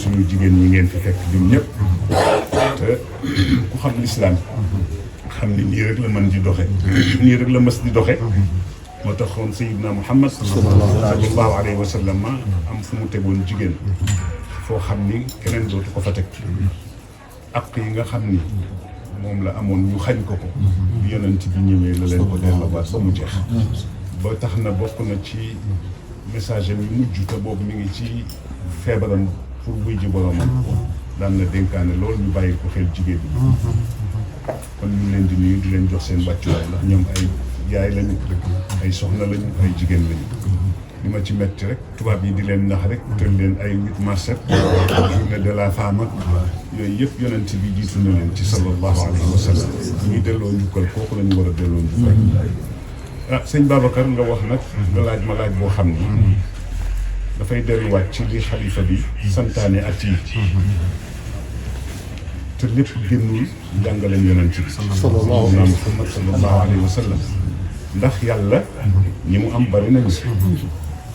suñu jigéen ñi ngeen fi fekk ñun ñëpp te ku xam lislaam xam ni nii rek la mën di doxe nii rek la mës di doxe moo taxoon Sayyidina Muhammad sallallahu alayhi wa sallam am fu mu tegoon jigéen foo xam ni keneen dootu ko fa teg ak yi nga xam ni moom la amoon ñu xañ ko bi yonent bi ñëwee la leen ko delloowaat ba mu jeex ba tax na bokk na ci message am yu mujj te boobu mi ngi ci feebaram pour wuy ji boromam daan na dénkaane loolu ñu bàyyi ko xel jigéen ñi kon ñu ngi leen di nuyu di leen jox seen wàccuwaay ndax ñoom ay yaay lañu ay soxna lañu ay jigéen lañu li ma ci metti rek tubaab yi di leen nax rek tël leen ay 8 mars journée de la femme ak yooyu yëpp yonent bi jiitu na leen ci sallallahu alayhi wa sallam ñu delloo njukkal kooku la ñu war a delloo njukkal ah sëñ Babacar nga wax nag nga laaj ma laaj boo xam ni dafay delluwaat ci li xalifa bi santaane at yi te lépp génnul jàngaleem yonent bi Muhammad sallallahu alayhi wa sallam ndax yàlla ñi mu am bari nañu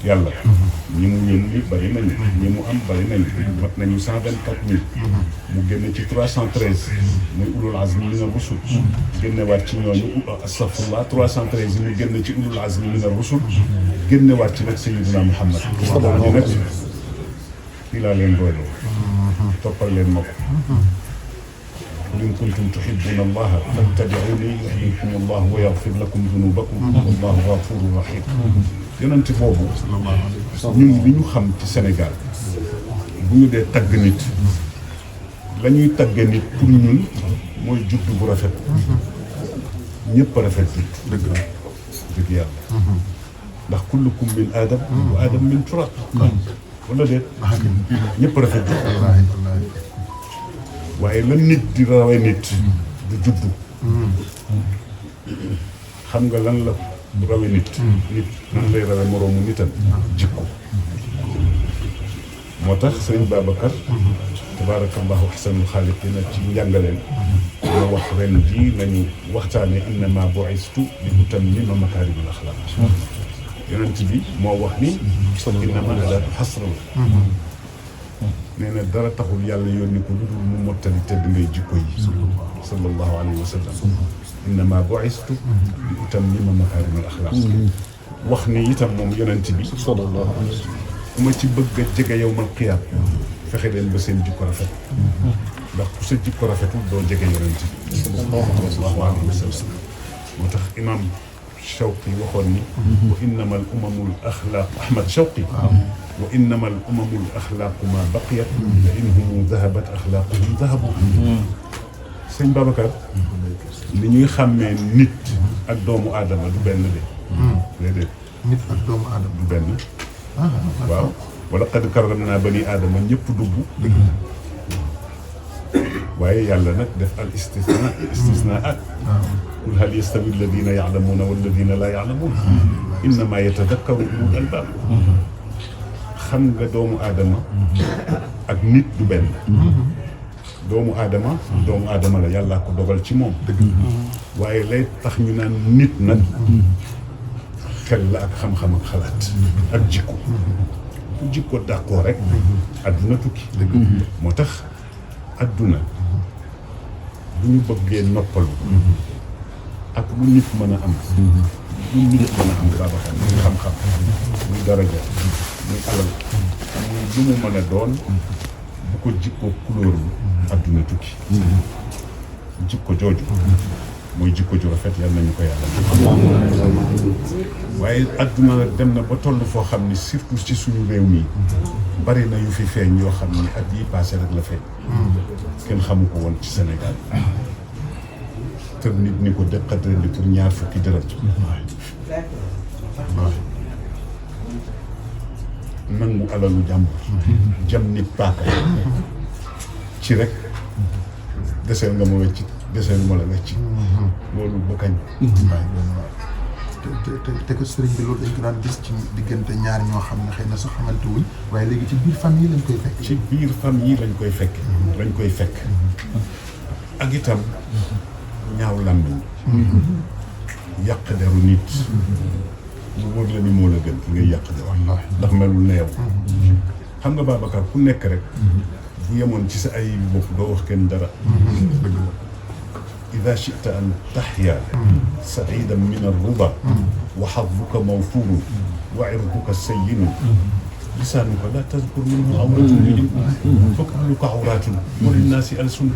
yàlla ñi mu yónni bari nañu ñi mu am bari nañu mat nañu 124 000 mu génn ci 313 muy ulul azmi mina rusul génnewaat ci ñooñu astafurlah 313 mu génn ci ulul azmi mina rusul génnewaat ci nag sayyidina Muhammad ñi nag kii laa leen doyloo toppal leen ma ko qul in kuntum tuhibbuna allaha fattabi'uni yuhbibkum allah wa yaghfir lakum dhunubakum wallahu ghafurur rahim yonent boobu ñun li ñu xam ci Sénégal bu ñu dee tagg nit la ñuy tagge nit pour ñun mooy juddu bu rafet ñëpp a rafet judd dëgg la dëgg yàlla ndax kullukum min aadam wa aadam min turab wala déet ñëpp a rafet judd waaye la nit di rawee nit du juddu xam nga lan la rawe nit nan lay rawe moroomu nitam jikko moo tax sëriñ Babacar tabaarakallahu ahsanul xaaliqiina ci njàngaleen moo wax ren jii nañu waxtaane innama bu'istu li utammima makaarimul axlaaq yonent bi moo wax ni innama adaatu xasra la nee na dara taxul yàlla yónni ko lu dul mu mottali tedd ngay jikko yi sallallahu alayhi wa sallam innama bu'istu li utammima makaarimal axlaaq wax ni itam moom yonent bi sallallahu alayhi wa sallam ku ma ci bëgg a jege yawmal qiyaam fexe leen ba seen jikko rafet ndax ku sa jikko rafetul doo jege yonent bi sallallahu alayhi wa sallam moo tax imam Shawqi waxoon ni wa innama al umamul axlaaq Ahmad Shawqi wa innama al umamul axlaaqu ma baqiyat fa inhum dahabat axlaaquhum dahabu sëñ Babacar li ñuy xàmmee nit ak doomu aadama du benn de déedéet nit ak doomu aadama du benn waaw wala qad karramnaa bani aadama ñëpp dugg waaye yàlla nag def al istisnaat qul hal yastawi alladina ya'lamuuna walladina laa ya'lamuun innama yatadakkaru ulul albaab xam nga doomu aadama ak nit du benn doomu aadama la yàllaa ko dogal ci moom waaye lay tax ñu naan nit nag xel la ak xam-xam ak xalaat ak jikko bu jikko dàqoo rek adduna tukki moo tax adduna bu ñu bëggee noppalu ak lu nit mën a am lu nit mën a am Babacar muy xam-xam muy daraja muy alal muy lu mu mën a doon bu ko jikko couleur adduna tukki jikko jooju mooy jikko ju rafet yal nañu ko yàlla waaye adduna la dem na ba toll foo xam ni surtout ci suñu réew mi bari na yu fi feeñ yoo xam ni at yi passé rek la feeñ kenn xamu ko woon ci Sénégal tër nit ni ko dëkkat rendi pour ñaar fukki dërëm nangu alalu jàmbur jam nit paaka ci rek deseel nga ma wecci deseel ma la wecci loolu ba kañ te ko sëriñ bi loolu dañ ko daan gis ci diggante ñaar ñoo xam ne xëy na sax xamante wuñ waaye léegi ci biir famille lañ koy fekk ci biir famille lañ koy fekk ak itam ñaaw làmmiñ yàq deru nit mu wóor la ni moo la gën ki ngay yàq deru ndax melul ne yow xam nga Babacar ku nekk rek bu yemoon ci sa ay bopp doo wax kenn dara ida chita an taxya saidan min arruba wa xadduka mawfuurun wa irduka sayyinun lisaanuka laa tadkur minhu awratun minhum fa kulluka awratun wa linnaasi alsun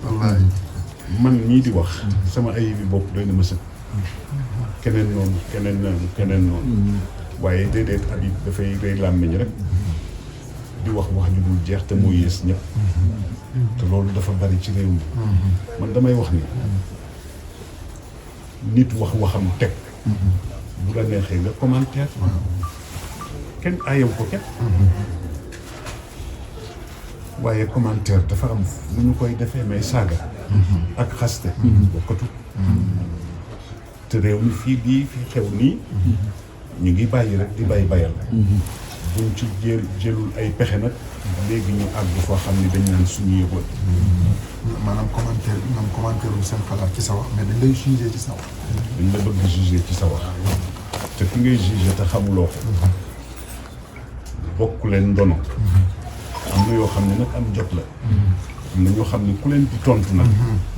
wallaahi man ñii di wax sama ay bi bopp doy na ma sëkk keneen noonu keneen noonu waaye déedéet Habib dafay day làmmiñ rek di wax wax ju dul jeex te moo yées ñëpp te loolu dafa bari ci réew mi man damay wax ni nit wax waxam teg bu la neexee nga commentaire kenn aayew ko kenn waaye commentaire dafa am nu ñu koy defee mais saaga ak xaste bokkatu te réew mi fii bii fi xew nii ñu ngi bàyyi rek di bayal buñ ci jëlul ay pexe nag léegi ñu àgg foo xam ne dañ naan suñu yëgoon maanaam commentaire bi ñoom commentaire wu seen xalaat ci sa wax mais dañ lay jugé ci sa wax dañ la bëgg jugé ci sa wax te ki ngay jugé te xamuloo ko bokk leen ndono am na yoo xam ne nag am jot la am na ñoo xam ne ku leen di tontu nag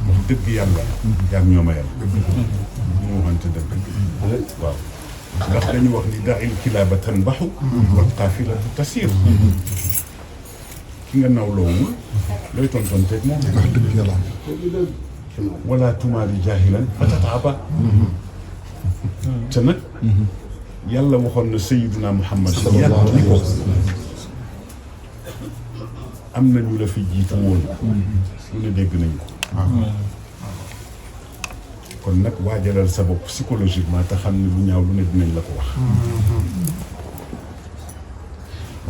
wax dëgg yàlla yaag ñoo ma yàlla ñu waxante dëgg waaw ndax dañu wax ni daa il kilaaba tanbaxu wal qaafilatu tasiir ki nga nawloowul looy tontonteeg moom wax dëgg yàlla wala tumaari jaahilan fa tataaba te nag yàlla waxoon na Sayyiduna Muhammad yàlla ni ko am na ñu la fi jiitu woon lu ne dégg nañ ko kon nag waajalal sa bopp psychologiquement te xam ne lu ñaaw lu ne dinañ la ko wax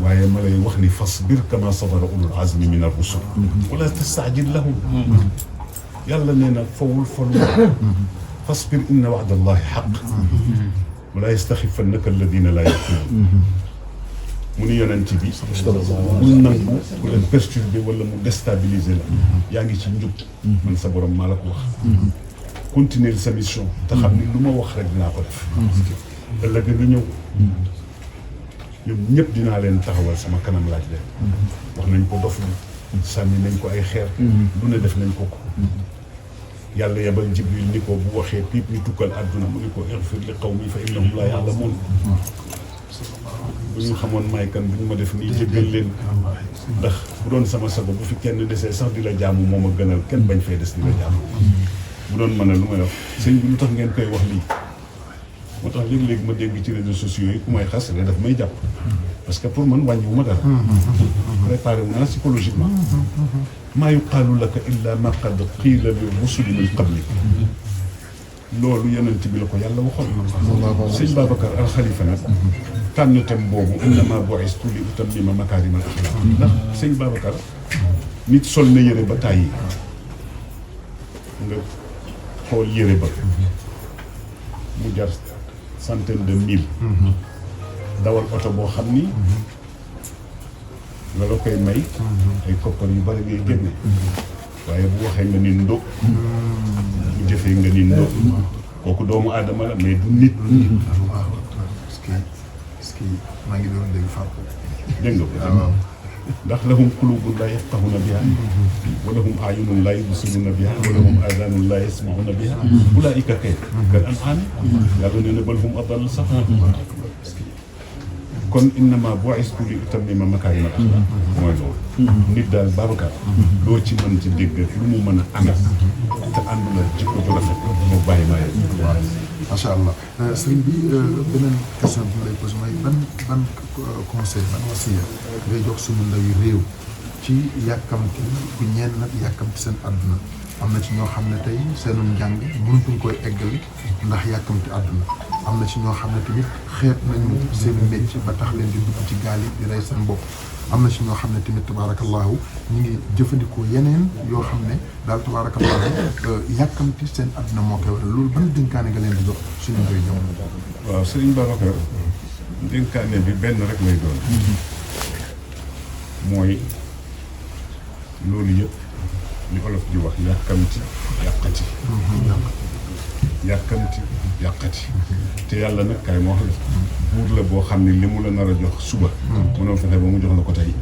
waaye ma lay wax ni fasbir kama sabara ulul azmi min ar-rusul wala tastaajil lahum yàlla nee na fawul falu fasbir inna wa'da allahi xaq wala yastaxifannaka alladina laa yaqiluun mu ni yonent bi bul nangu ku leen perturbé wala mu déstabiliser la yaa ngi ci njub man sa borom maa la ko wax continuer sa mission te xam ni lu ma wax rek dinaa ko def ëllëg nga ñëw ñoom ñëpp dinaa leen taxawal sama kanam laaj leen wax nañ ko dof bi sànni nañ ko ay xeer lu ne def nañ ko yàlla yebal Jibril ni ko bu waxee piip ñu tukkal àdduna mu ni ko igfir li qawmi fa innahum laa ya'lamuun bu ñu xamoon may kan bu ñu ma def nii jéggal leen ndax bu doon sama sago bu fi kenn desee sax di la jaamu moom a gënal kenn bañ fay des di la jaamu bu doon mën a lu may wax sëñ bi lu tax ngeen koy wax lii moo tax léegi-léegi ma dégg ci réseaux sociaux yi ku may xas rek daf may jàpp parce que pour man wàññiwu ma dara préparé wu naa psychologiquement maa yuqaalu laka illa ma qad qiila li rusuli min qablik loolu yonent bi la ko yàlla waxoon sëñ Babacar Al Khalifa nag tànn thème boobu innama bu'istu li utammima makaarima al axlaaq ndax sëñ Babacar nit sol na yëre ba tàyyi nga xool yëre ba mu jar centaine de mille dawal oto boo xam ni la la koy may ay koppar yu bari ngay génne waaye bu waxee nga ni ndo bu jëfee nga ni ndo kooku doomu aadama la mais du nit waaw est-ce que maa ngi doon dégg fàpp dégg nga ko ndax lahum qulubun laa yafqahuna biha wa lahum a'yunun laa yubsiruna biha wa lahum aadanun laa yasma'una biha ulaa'ika kal an'aami yàlla nee na bal hum adall sax kon innama bu'istu li utammima makaarima al axlaaq mooy loolu nit daal Babacar loo ci mën ci dégg lu mu mën a amee te àndul ak jikko ju rafet moo bàyyi maa yegg macha allah sëriñ bi beneen question bi ma lay posé mooy ban conseil ban wasiya ngay jox suñu ndawi réew ci yàkkamti ku ñeen nag yàkkamti seen àdduna am na ci ñoo xam ne tey seenum njàng mënutuñ koy eggali ndax yàkkamti àdduna am na ci ñoo xam ne tamit xeet nañu seen métier ba tax leen di dugg ci gaal yi di rey seen bopp am na ci ñoo xam ne tamit tabaarakallahu ñu ngi jëfandikoo yeneen yoo xam ne daal tabaarakallahu yàkkamti seen àdduna moo koy waral loolu ban dénkaane nga leen di jox suñu koy ñëw. waaw Serigne Babacar dénkaane bi benn rek lay doon mooy loolu yëpp li olof di wax yàkkamti yàqati yàkkamti yàqati te yàlla nag kaay moo wax la buur la boo xam ne li mu la nar a jox suba mënoo fexe ba mu jox la ko tey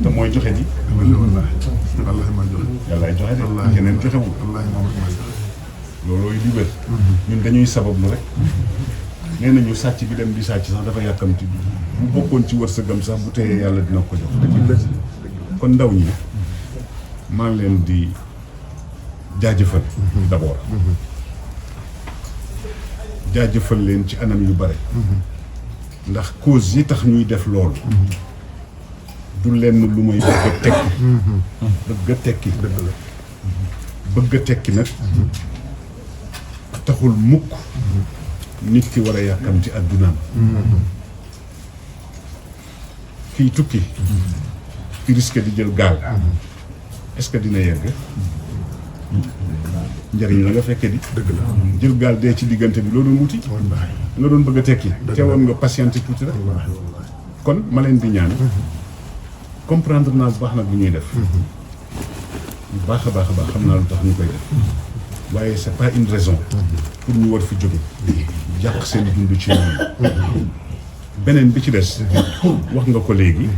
te mooy joxe ji wallaahi maa joxe yàllaay joxe de keneen joxewul wallaahi moom maa joxe loolooy li wér ñun dañuy sabablu rek nee nañu sàcc bi dem di sàcc sax dafa yàkkamti bu bokkoon ci wërsëgam sax bu téyee yàlla dina ko jox kon ndaw ñi maa ngi leen di jaajëfal d'abord jaajëfal leen ci anam yu bare ndax cause yi tax ñuy def loolu du lenn lu may bëgg a tekki bëgg a tekki bëgg a tekki nag taxul mukk nit ki war a yàkkamti addunaam kii tukki ki risque di jël gaal est-ce que dina yegg njëriñ la nga fekkee di dëgg la jël gaal dee ci diggante bi loo doon wuti nga doon bëgg a tekki teewoon nga patiente tuuti rek kon ma leen di ñaan comprendre naa bu baax nag lu ñuy def bu baax a baax a baax xam naa lu tax ñu koy def waaye c'est pas une raison pour ñu war fi jóge yàq seen dund ci noonu beneen bi ci des wax nga ko léegi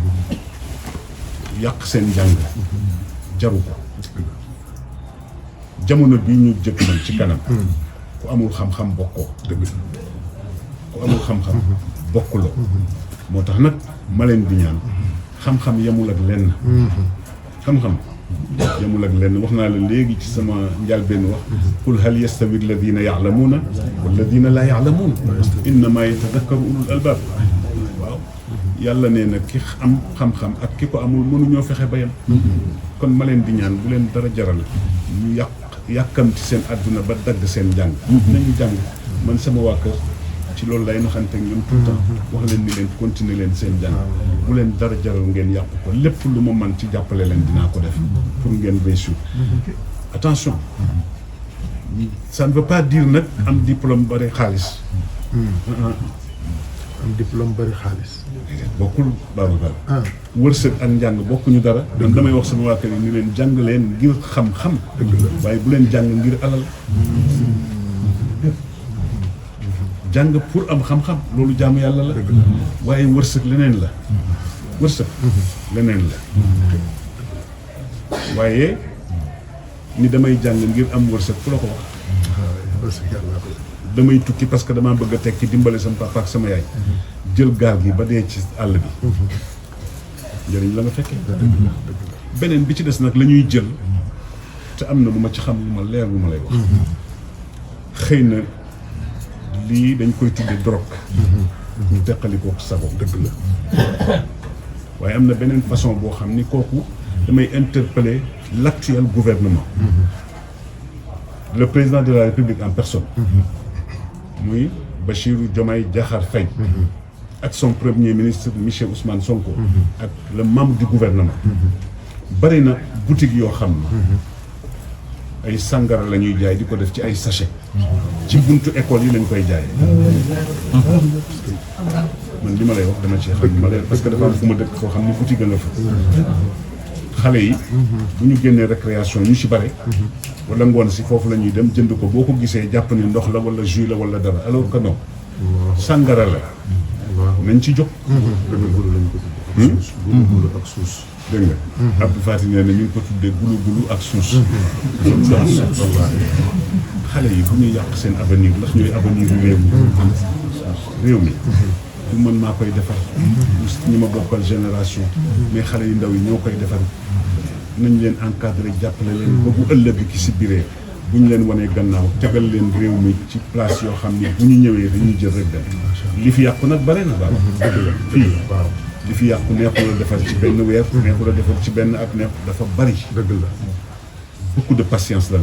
yàq seen njàng jaru ko jamono bi ñu jëkk man ci kanam ku amul xam-xam bokkoo dëgg ku amul xam-xam bokkuloo moo tax nag ma leen di ñaan xam-xam yemul ak lenn xam-xam yemul ak lenn wax naa la léegi ci sama njëlbéen wax qul hal yastawi alladina yaalamuuna walladina laa yaalamuun innama yatadakkaru ulul albaab waaw yàlla nee na ki am xam-xam ak ki ko amul mënuñoo fexe ba yem kon ma leen di ñaan bu leen dara jaral ñu yàkkamti seen àdduna ba dagg seen njàng nañu jàng man sama waa kër ci loolu lay naxante ak ñoom tout le temps wax leen ni leen continuer leen seen jàng bu leen dara jaral ngeen yàq ko lépp lu ma man ci jàppale leen dinaa ko def pour ngeen réussir attention ça ne veut pas dire nag am diplôme bari xaalis am diplôme bari xaalis bokkul Babacar wërsëg ak njàng bokkuñu dara man damay wax sama waa kër yi ni leen jàng leen ngir xam-xam waaye bu leen jàng ngir alal jàng pour am xam-xam loolu jaamu yàlla la waaye wërsëg leneen la wërsëg leneen la waaye ni damay jàng ngir am wërsëg fu la ko wax damay tukki parce que damaa bëgg a tekki dimbale sama papa ak sama yaay jël gaal gi ba dee ci àll bi njëriñ la nga fekkee beneen bi ci des nag la ñuy jël te am na lu ma ci xam lu ma leer lu ma lay wax xëy na lii dañ koy tuddee drogue ñu teqalikoo sago dëgg la waaye am na beneen façon boo xam ni kooku damay interpeller l'actuel gouvernement le président de la République en personne muy Bassirou Diomaye Diakhar Faye ak son premier ministre monsieur Ousmane Sonko ak le membre du gouvernement bari na boutique yoo xam ne ay sangara la ñuy jaay di ko def ci ay sachet ci buntu école yi lañ koy jaayee man li ma lay wax dama ci xam ma lay parce que dafa am fu ma dëkk koo xam ne boutique nga fa xale yi bu ñu génnee récréation ñu ci bare wala ngoon si foofu la ñuy dem jënd ko boo ko gisee jàpp ni ndox la wala jus la wala dara alors que non sangara la nañ ci jóg gulu ak suus dégg nga Abdou Fati nee na ñu ngi ko tuddee gulu ak suus xale yi bu ñuy yàq seen avenir ndax ñooy avenir réew mi du mën maa koy defar ñi ma bokkal génération mais xale yu ndaw yi ñoo koy defar nañ leen encadré jàppale leen ba bu ëllëg ki si biree bu ñu leen wanee gannaaw tegal leen réew mi ci place yoo xam ne bu ñu ñëwee dañuy jël rek dem li fi yàqu nag bare na baax fii li fi yàqu neexu la defar ci benn weer neexu la defar ci benn at neexu dafa bari dëgg la beaucoup de patience la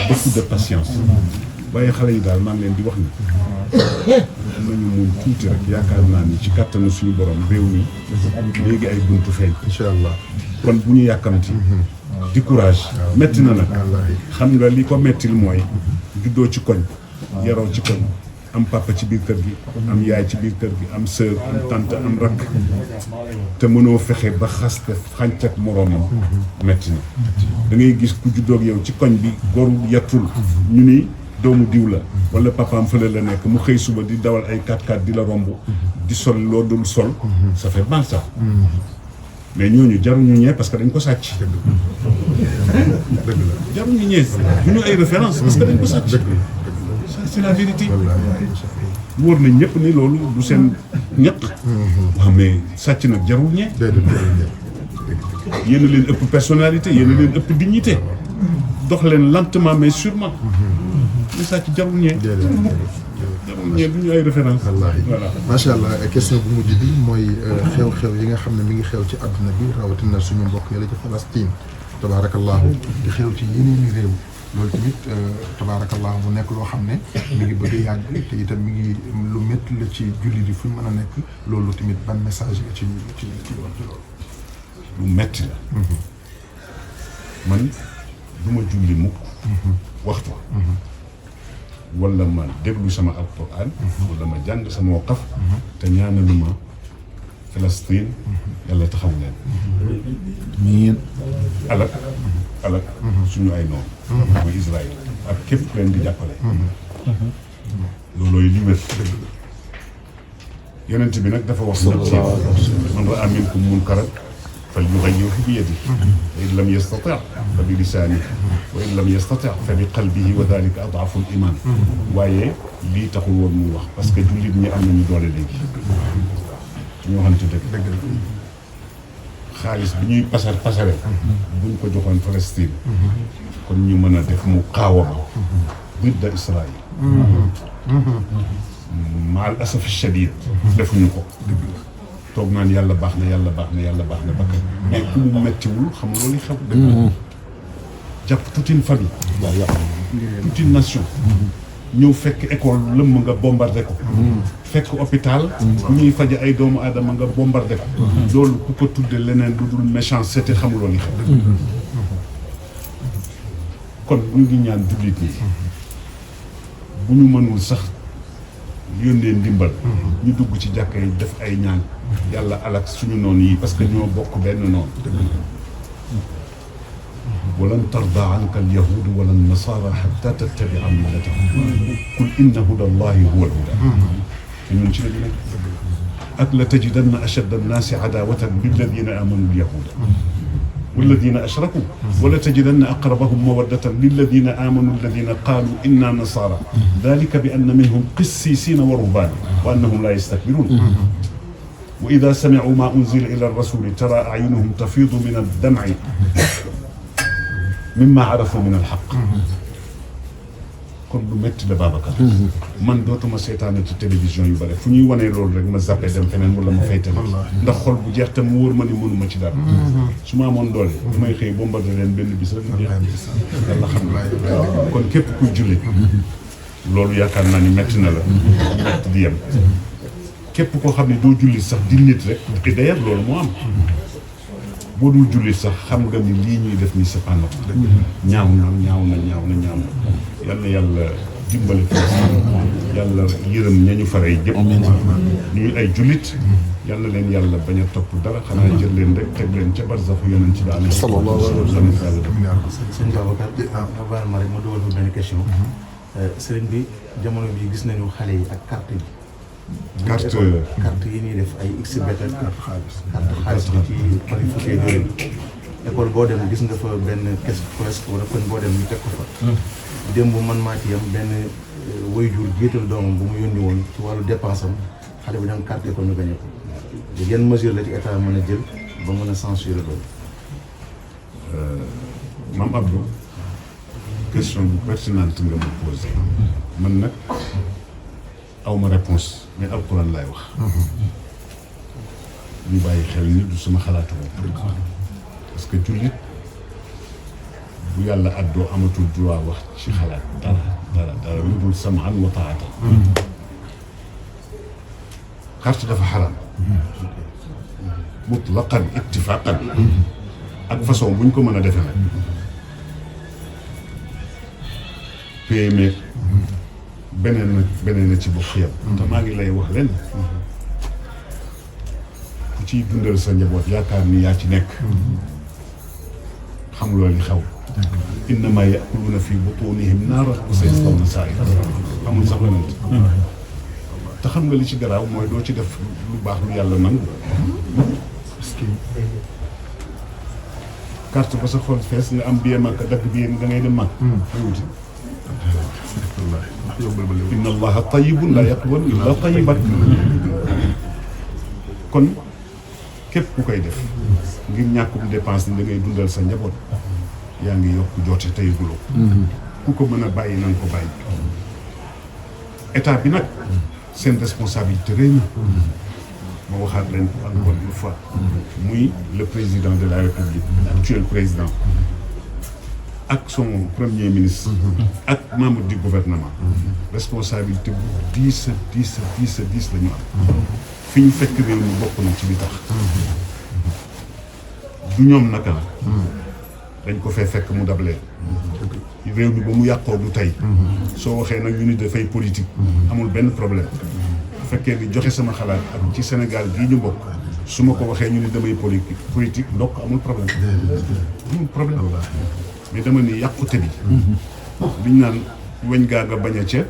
beaucoup de patience waaye xale yi daal maa ngi leen di wax ni nañu mun tuuti rek yaakaar naa ni ci kàttanu suñu borom réew mi léegi ay buntu feeñ incha allah kon bu ñu yàkkamti di courage metti na nag xam nga li ko mettil mooy juddoo ci koñ yaroo ci koñ am papa ci biir kër gi am yaay ci biir kër gi am sœur am tante am rakk te mënoo fexe ba xaste xànc ak moroomam metti na da ngay gis ku juddoog yow ci koñ bi goru yettul ñu ni doomu diw la wala papaam fële la nekk mu xëy suba di dawal ay 4x4 di la romb di sol loo dul sol ça fait mal ça mais ñooñu jaruñu ñee parce que dañ ko sàcc jaruñu ñee du ñu ay référence parce que dañ ko sàcc c'est la vérité wóor na ñëpp ni loolu du seen ñaq waaw mais sàcc nag jarul ñee yéen a leen ëpp personnalité yéen a leen ëpp dignité dox leen lentement mais sûrement li sàcc jarul ñee jarul ñee du ñu ay référence wallaahi voilà macha allah question bu mujj bi mooy xew-xew yi nga xam ne mi ngi xew ci àdduna bi rawatina suñu mbokk yàlla ci Palestine tabaarakallahu di xew ci yeneen i réew loolu tamit tabaarakallahu mu nekk loo xam ne mi ngi bëgg a yàgg te itam mi ngi lu métti la ci jullit yi fu ñu mën a nekk loolu tamit ban message la ci wax ci loolu. lu metti la man du ma julli mukk waxtu wala ma déglu sama alquran wala ma jàng sama waqaf te ñaanaluma Palestine yàlla taxaw leen miin alak suñu ay noonu mooy Israël ak képp ku leen di jàppale loolooy li wér yonent bi nag dafa wax nag ci man raa minkum munkaran falyughayyirhu bi yadihi fa in lam yastati' fa bi lisaanihi wa in lam yastati' fa bi qalbihi wa dhalika ad'afu al-iman waaye lii taxul woon mu wax parce que jullit ñi am nañu doole léegi ñu waxante dëgg xaalis bi ñuy pasare buñ ko joxoon Palestine kon ñu mën a def mu qaawama didda Israël maal asaf shadid defuñu ko toog naan yàlla baax na yàlla baax na yàlla baax na bakkan mais ku mu mettiwul xam nga loolu xew dëgg jàpp toute une famille toute une nation ñëw fekk école lëmm nga bombardé ko fekk hôpital ñuy faje ay doomu aadama nga bombardé ko loolu ku ko tudde leneen lu dul méchanceté xamuloo li xew kon ñu ngi ñaan jullit ñi bu ñu mënul sax yónnee ndimbal ñu dugg ci jàkka yi def ay ñaan yàlla alak suñu noonu yi parce que ñoo bokk benn noonu walan tarda anka alyahudu wala nasara xatta tattabia millatahum qul inna huda allahi huwa alhuda te ñun ci la ñu nekk ak la tajidanna ashadda annaasi adawatan lilladina amanu alyahuda والذين أشركوا ولتجدن أقربهم مودة للذين آمنوا الذين قالوا إنا نصارى ذلك بأن منهم قسيسين ورهبان وأنهم لا يستكبرون وإذا سمعوا ما أنزل إلى الرسول ترى أعينهم تفيض من الدمع مما عرفوا من الحق kon lu métti la Babacar man dootuma seetaane ci télévision yu bare fu ñuy wanee loolu rek ma zappé dem feneen wala ma fay télé ndax xol bu jeex te mu wóor ma ni mënuma ci dara su ma amoon doole bu may xëy bombardé leen benn bis rek mu jeex yàlla xam na kon képp kuy julli loolu yaakaar naa ni métti na la métti di yem képp koo xam ne doo julli sax di nit rek te d'ailleurs loolu moo am boo dul julli sax xam nga ni lii ñuy def ni c'est pas normal ñaaw na yal na yàlla dimbali ko yàlla yërëm ñañu farey jëpp ñuy ay jullit yal na leen yàlla bañ a topp dara xanaa jël leen rek teg leen ca barzaxu yonent ci daal sallallahu alayhi wa sallam sëñ Babacar baal ma rek ma dugal fa benn question sëriñ bi jamono bi gis nañu xale yi ak carte yi carte yi ñuy def ay xbet ak carte xaalis bi ci pari fukkee yooyu école boo dem gis nga fa benn caisse presque wala koñ boo dem ñu teg ko fa démb man maa ci yam benn waajur jiital doomam bu mu yónni woon ci wàllu dépense am xale bi dem carte ko ñu gañe ko yan mesure la ci état mën a jël ba mën a censurer loolu Mame Abdou question bu pertinente nga ma posé man nag awma réponse mais alquran laay wax ñu bàyyi xel ni du sama xalaatu bopp parce que jullit bu yàlla addoo amatul droit wax ci xalaat dara lu dul samaan wa taata carte dafa xaraam mutlaqan ittifaqan ak façon buñ ko mën a defe nag PME beneen na ci bokk yam te maa ngi lay wax leen ku ciy dundal sa njaboot yaakaar ni yaa ci nekk xam loolu li xew innama ya'kuluna fi butunihim naaran wa sayaslawna sa'ira amul sax leneen te xam nga li ci garaaw mooy doo ci def lu baax lu yàlla nangu parce que carte ba sa xol fees nga am billet Makka dagg billet da ngay dem Makka wuti inna allaha tayyibun la yaqbalu illa tayyiban kon képp ku koy def ngir ñàkkum dépense ni da ngay dundal sa njaboot yaa ngi yokk joote tey guloo ku ko mën a bàyyi na nga ko bàyyi état bi nag seen responsabilité réew mi ma waxaat leen ko encore une fois muy le président de la république actuel président ak son premier ministre ak membre du gouvernement responsabilité bu diis la ñu am fi ñu fekk réew mi bokk na ci li tax du ñoom naka la dañ ko fee fekk mu dablee réew mi ba mu yàqoo du tey soo waxee nag ñu ni dafay politique amul benn problème bu fekkee ni joxe sama xalaat ak ci Sénégal gii ñu bokk su ma ko waxee ñu ni damay politique ndokk amul problème mais dama ni yàqute bi liñ naan weñ gaa nga bañ a ca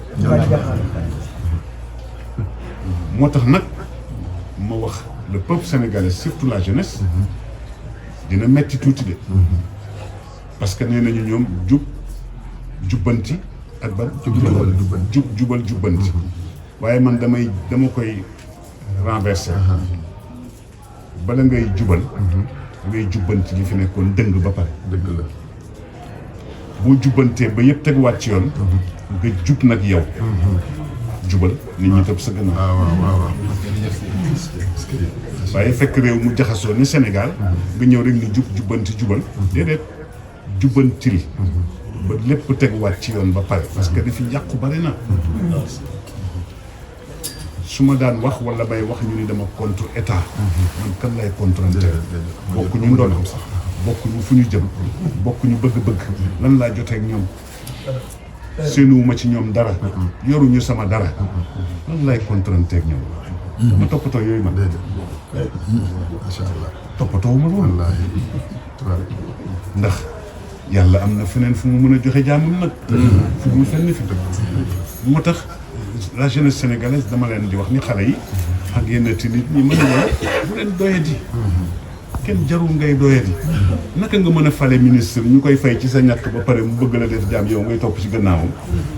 moo tax nag ma wax le peuple sénégalais surtout la jeunesse dina metti tuuti de parce que nee nañu ñoom jubbanti ak ban jubal jubbanti waaye man dama koy renverser bala ngay jubal ngay jubbanti li fi nekkoon dëng ba pare dëgg la boo jubbantee ba yëpp teguwaat ci yoon nga jub nag yow jubal nit ñi tëb sa gannaaw waaye fekk réew mu jaxasoo ni Sénégal nga ñëw rek ni jubbanti jubal déedéet jubbantil ba lépp teguwaat ci yoon ba pare parce que dafi yàqu bari na su ma daan wax wala may wax ñu ni dama contre état man kan lay contrante bokk ñu ndono bokk ñu fu ñu jëm bokk ñu bëgg-bëgg lan laa jotee ak ñoom séenuwuma ci ñoom dara yoruñu sama dara lan lay contrante ak ñoom ma toppatoo yooyu man macha allah toppatoo ma loolu ndax yàlla am na feneen fu mu mën a joxe jaamam nag fu mu fenn fi moo tax la jeunesse sénégalaise dama leen di wax ni xale yi ak yenn nit ñi mën a bu leen doyadi kenn jarul ngay doyadi naka nga mën a fale ministre ñu koy fay ci sa ñàkk ba pare mu bëgg la def jaam yow ngay topp ci gannaawam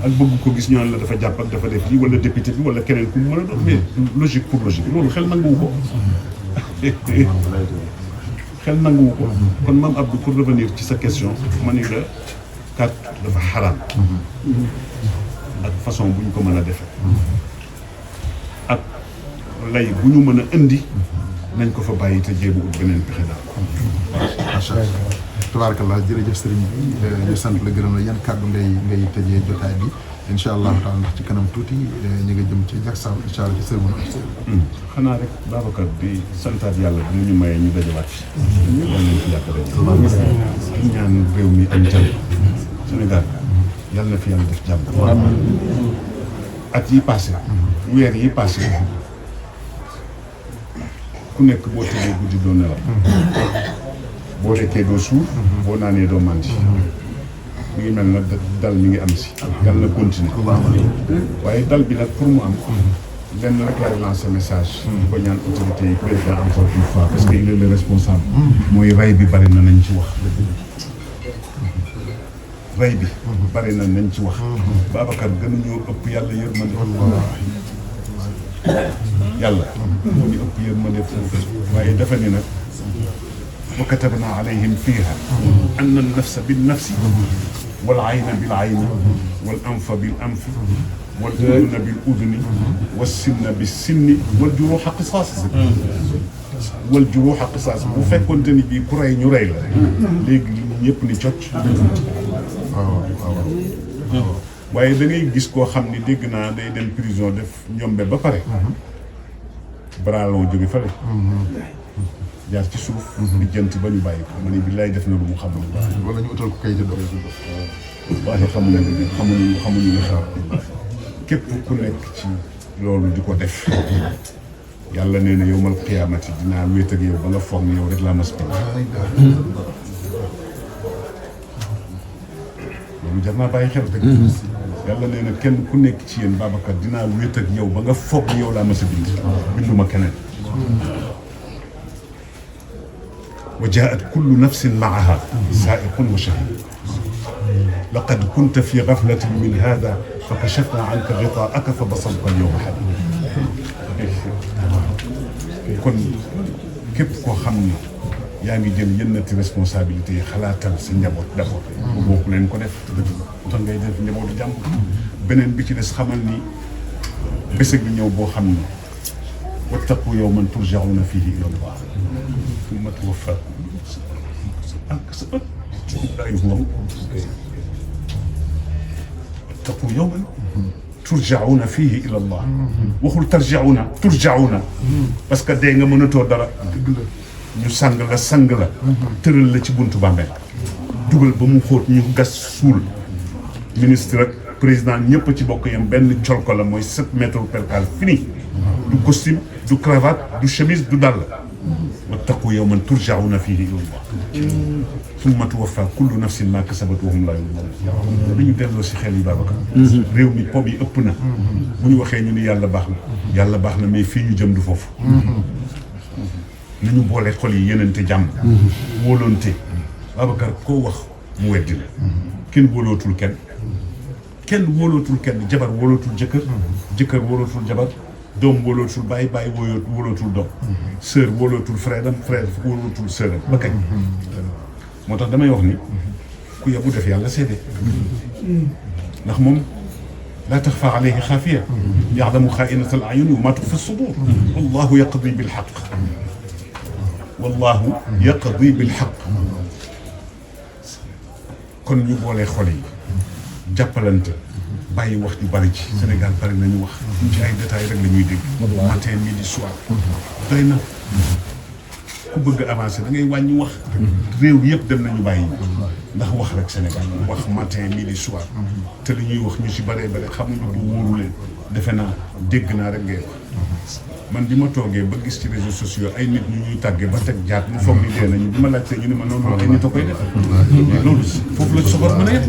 ak bëgg ko gis ñoon la dafa jàpp ak dafa def lii wala député bi wala keneen ku mu mën a doon mais logique pour logique loolu xel nanguwu ko xel nanguwu ko kon Mame Abdou pour revenir ci sa question ma ni la carte dafa xaraam ak façon bu ñu ko mën a defee ak lay bu ñu mën a indi nañ ko fa bàyyi te jéem a ut beneen pexe daal. macha allah tabaarakallah jërëjëf sëriñ bi ñu sant la gërëm la yan kàddu ngay tëjee jotaay bi incha allahu taala ndax ci kanam tuuti ñu nga jëm ci jagsaaw incha allah ci cérémonie officielle. xanaa rek Babacar di santaat yàlla bu mu ñu mayee ñu dajawaat fi. ñëpp war nañ fi yàq rek. ñaan réew mi am jàmm. Sénégal yàlla na fi yàlla def jàmm. at yi passé. weer yi passé. ku nekk boo tëddee guddi doo nelaw boo lekkee doo suur boo naanee doo màndi mi ngi mel nag dal mi ngi am si yàlla na continuer waaye dal bi nag pour mu am lenn rek laay lancer message di ko ñaan autorité yi président encore une fois parce que il est le responsable mooy rey bi bari na nañ ci wax rey bi bari na nañ ci wax Babacar gënuñoo ëpp yàlla yërmande yàlla moo ñu ëpp yërmande foofu waaye dafa ni nag wa katabna alayhim fiha anna an-nafsa bin-nafsi wal ayna bil ayni wal anfa bil anfi wal uduna bil uduni was sinna bis sinni wal juruha qisaas wal juruha qisaas bu fekkoonte ni bii ku rey ñu rey la léegi ñëpp ni cocc waaye da ngay gis koo xam ni dégg naa day dem prison def ñombe ba pare bralon jóge fële jaar ci suuf di jënt ba ñu bàyyi ko ma ne billaay def na lu mu xamul wala ñu utal ko kayit dox waaye xamuñu li xew képp ku nekk ci loolu di ko def yàlla nee na yawmal qiyaamati dinaa wéet ak yow ba nga foog ne yow rek laa mas bind loolu jar naa bàyyi xel rek yàlla nee na kenn ku nekk ci yéen Babacar dinaa wéet ak yow ba nga foog ne yow laa mas a bind binduma keneen wa jaa'at kullu nafsin ma'aha saa'iqun wa shahiid laqad kunta fi ghaflatin min haadha fa kashafnaa anka ghitaa'aka fa basarka al-yawma hadiid kon képp koo xam ne yaa ngi jël yennati responsabilité yi xalaatal sa njaboot d'abord bu bokk leen ko def tax ngay def njabootu jàmm beneen bi ci des xamal ni bés bi ñëw boo xam ne wattaqu yawman turja'uuna fiihi ila Allah summa tuwaffaa maa kasabat wattaqu yawman turja'uuna fiihi ila Allah waxul tarja'uuna turja'uuna parce que dee nga mënatoo dara ñu sang la tëral la ci buntu bàmmeel dugal ba mu xóot ñu gas suul ministre ak président ñëpp ci bokk yam benn colko la mooy 7 mètres percale fini du costume du cravate du chemise du dàll wattaqu yawman turja'uuna fiihi ila Allah summa tuwaffaa kullu nafsin maa kasabat wa hum laa yuzlamuun dañu delloo si xel yi Babacar réew mi po yi ëpp na bu ñu waxee ñu ni yàlla baax na mais fii ñu jëm du foofu nañu boole xol yi yenente jàmm wóolonte Babacar koo wax mu weddi la kenn wóolootul kenn jabar wóolootul jëkkër wóolootul jabar doom wóolootul bàyyi wóolootul doom sœur wóolootul frère wóolootul sœur ba kañ moo tax damay wax ni ku yabu def yàlla seede ndax moom laa taxfaa alayhi xaafiya ya'lamu xaa'inata al-a'yuni wa maa tuxfi as-suduur wallaahu yaqdi bil haqq wallaahu yaqdi bil haqq kon ñu boolee xol yi jàppalante bàyyi wax ju bari ci Sénégal bari nañu wax ci ay détails rek la ñuy dégg matin midi soir doy na ku bëgg avancer da ngay wàññi wax réew yëpp dem nañu bàyyi ndax wax rek Sénégal wax matin midi soir te li ñuy wax ñu si bëree bëri xamuñu du wóoru leen defe naa dégg naa rek ngay wax man bi ma toogee ba gis ci réseaux sociaux ay nit ñu ñuy tàggee ba teg jaat mu foog ni dee nañu bi ma laajtee ñu ne ma noonu ay nit a koy def loolu foofu la soxor mën a yem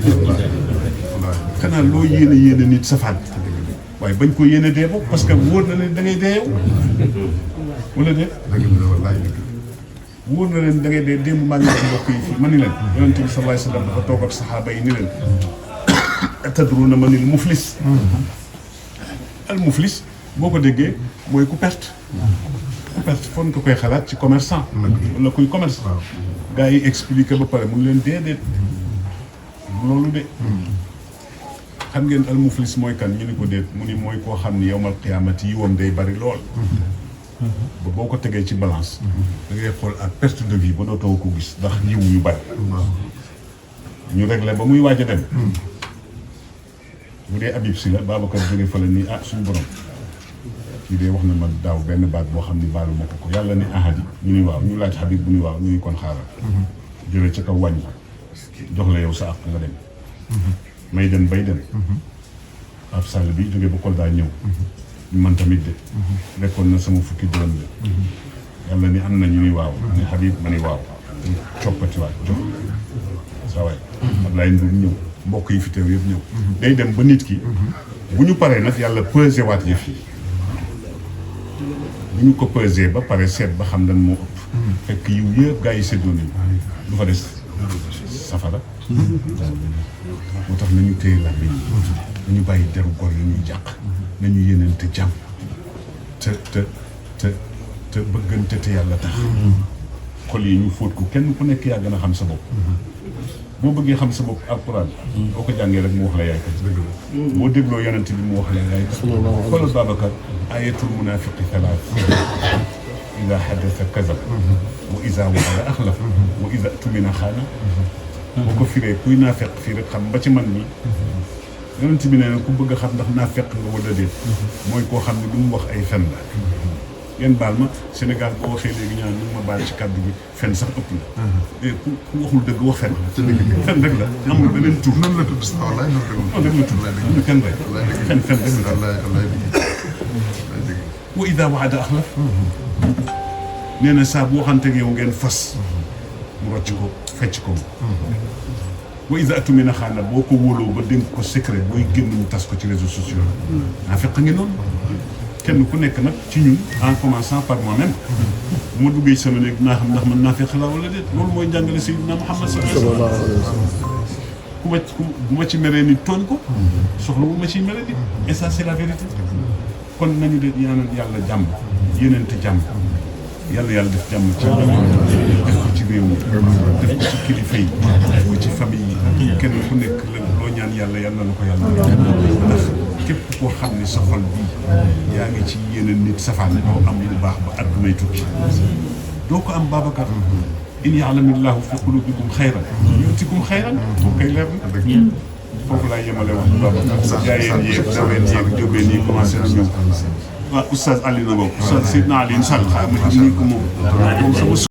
xanaa loo yéene nit safaan waaye bañ ko yéene dee boobu parce que wóor na leen da ngay dee yow wala dee wóor na leen da ngay dee démb maa ngi wax mbokk yi fii ma ni leen yonent bi sallallahu alayhi wa sallam dafa toog ak saxaaba yi ni leen atadruuna manil muflis al muflis boo ko déggee mooy ku perte foog nga koy xalaat ci commerçant wala kuy commerce gars yi expliqué ba pare mu ngi leen déedéet loolu de xam ngeen al muflis mooy kan ñu ni ko déet mu ni mooy koo xam ni yawmal qiyaamati yiwam day bari lool ba boo ko tegee ci balance da ngay xool ak perte de vie ba dootoo ko gis ndax yiw yu bari ñu réglé ba muy waaj a dem bu dee Habib si la Babacar jóge fa la nii suñu borom kii dee wax na ma daaw benn baat boo xam ni baalu ma ko yàlla ni ahadi ñu ni waaw ñu laaj Habib bu ni waaw ñu ni kon xaaral jëlee ca kaw wàññi jox la yow sa àq nga dem may dem bay dem ab sàll bi jóge ba Kolda ñëw man tamit de lekkoon na sama fukki dërëm de yàlla ni am na ñu ni waaw ni Habib ma ni waaw coppatiwaat jox saa waay Ablaye Ndour ñëw mbokk yi fi teew yëpp ñëw day dem ba nit ki bu ñu paree nag yàlla pesé waat yëf yi bu ñu ko pesé ba pare seet ba xam lan moo ëpp fekk yiw yëpp gaa yi séddoo nañu du fa des safara moo tax nañu téye la bi nañu bàyyi deru gor yi ñuy jàq nañu yéeneente jàmm te bëggante te yàlla tax xol yi ñu fóot ko kenn ku nekk yaa gën a xam sa bopp boo bëggee xam sa bopp alquran boo ko jàngee rek mu wax la yaay kat boo dégloo yonent bi mu wax la yaay kat xoolal Babacar ayatul munafiqi thalath ida hadatha kazab wa ida wa'ada axlaf wa ida tumina xaana boo ko firee kuy naafeq fii rek xam ba ci man mi yonent bi nee na ku bëgg a xam ndax naafeq nga wala déet mooy koo xam ne du mu wax ay fen la ngeen baal ma Sénégal boo waxee léegi ñaan nu ma baal ci kàddu gi fen sax ëpp la ku waxul dëgg wax fen fen rek la amul beneen tur nan la tudd sax wallaay noonu rek la tudd ñu kenn rek fen rek la wa ida waada axlaf nee na saa bu waxanteeg yow ngeen fas mu rocc ko fecc ko wa ida atumina xaana boo ko wóoloo ba dénk ko secret booy génn mu tas ko ci réseaux sociaux naa fekk ngi noonu kenn ku nekk nag ci ñun en commençant par moi-même bu ma duggee sama néeg naa xam ndax man naa fekk laa wala déet loolu mooy jàngale Seydina Muhammad sallallahu alayhi wa sallam bu ma ci meree nit tooñ ko soxla bu ma ciy mere nit et ça c'est la vérité kon nañu de ñaanal yàlla jàmm yéeneente jàmm yàlla def jàmm ci def ko ci réew mi def ko ci kilifa yi def ko ci famille yi kenn ku nekk loo ñaan yàlla na ko yàlla ndax képp koo xam ne sa xol bii yaa ngi ci yeneen nit safaan doo am lu baax ba addunay tukki doo ko am Babacar in ya'lamillahu fi qulubikum xayran yu'tikum xayran boo koy leer na foofu laay yemale wax Babacar jaayeen yéeg daween yéeg jóbeen yi commencé na ñëw waaw oustaz Alioune Ngom oustaz Seydina Alioune Sall xaar ma nii ko moom